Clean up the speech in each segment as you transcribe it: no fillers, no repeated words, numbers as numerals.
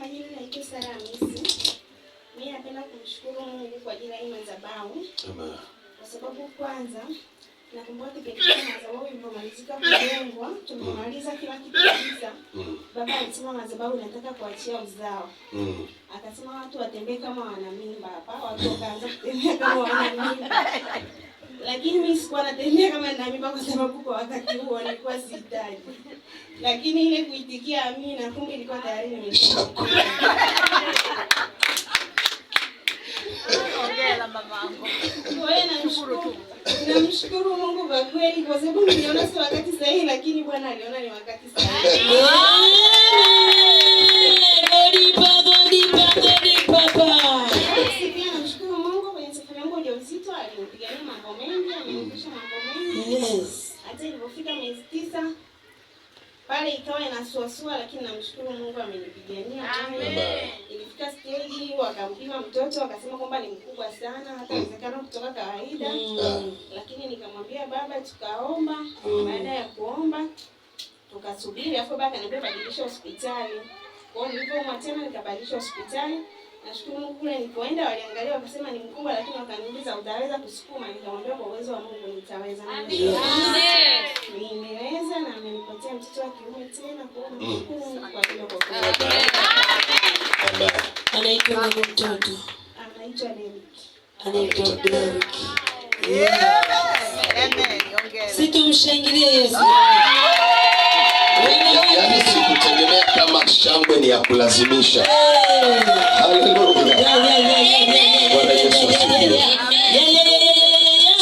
Majina naitwa Sara Hamisi. Mimi napenda kumshukuru Mungu kwa ajili ya hii madhabahu. Amen. Kwa sababu kwanza nakumbuka kipindi cha madhabahu ilivyomalizika kujengwa, tumemaliza kila kitu kabisa. Baba alisema madhabahu nataka kuachia uzao. Akasema watu watembee kama wana mimba hapa, watu wakaanza kutembea kama wana mimba. Lakini mimi sikuwa natembea kama nina mimba kwa sababu kwa wakati huo nilikuwa sihitaji. Lakini ile kuitikia amina, kumbe ilikuwa tayari nimeshakuwa. Kwa hiyo namshukuru Mungu kwa kweli, kwa sababu niliona si wakati sahihi, lakini Bwana aliona ni wakati sahihi. Pia namshukuru Mungu kwenye safari yangu ya ujauzito alinipigania mambo mengi, amenifundisha mambo mengi. Hata ilipofika miezi 9 pale ikawa inasuasua, lakini namshukuru Mungu amenipigania. Amen. Ilifika stage wakampima mtoto wakasema kwamba ni mkubwa sana, hata uwezekano kutoka kawaida. Lakini nikamwambia baba, tukaomba. Baada ya kuomba tukasubiri, afu baba akaniambia badilisha hospitali. Kwa hiyo nilipoumwa tena nikabadilisha hospitali. Nashukuru Mungu kule nilipoenda waliangalia wakasema ni mkubwa, lakini wakaniuliza utaweza kusukuma? Nikamwambia kwa uwezo wa Mungu nitaweza. Nimeweza na amenipatia mtoto wa kiume tena. Kwa hiyo nashukuru Mungu kwa hilo kwa kweli. Amen. Anaitwa nani mtoto? Anaitwa Derek. Anaitwa Derek. Situmshangilie Yesu. Yaani sikutegemea kama shangwe ni ya kulazimisha. Haleluya. Bwana Yesu asifiwe.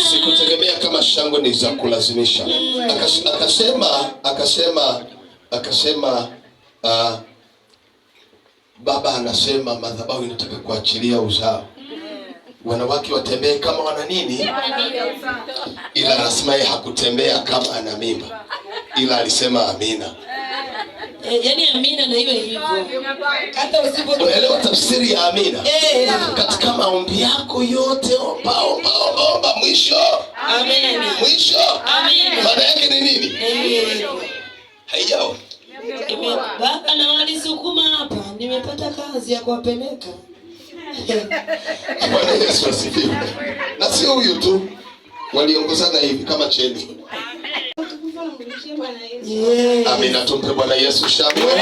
Sikutegemea kama shangwe ni za kulazimisha. Akasema, baba anasema madhabahu inataka kuachilia uzao. Wanawake watembee kama wana nini? Ila anasema yeye hakutembea kama ana mimba. Ila alisema amina. Yaani amina na iwe hivyo. Hata usipo Unaelewa tafsiri ya amina? Katika maombi yako yote omba, omba, omba, omba, mwisho. Amina. Mwisho. Amina. Maana yake ni nini? Haijao. Baba na walisukuma hapa, nimepata kazi ya kuwapeleka. Bwana Yesu asifiwe. Na sio huyu tu, waliongozana hivi kama cheni. Bwana Yesu. Yes. Amina, tumpe Bwana Yesu shangwe.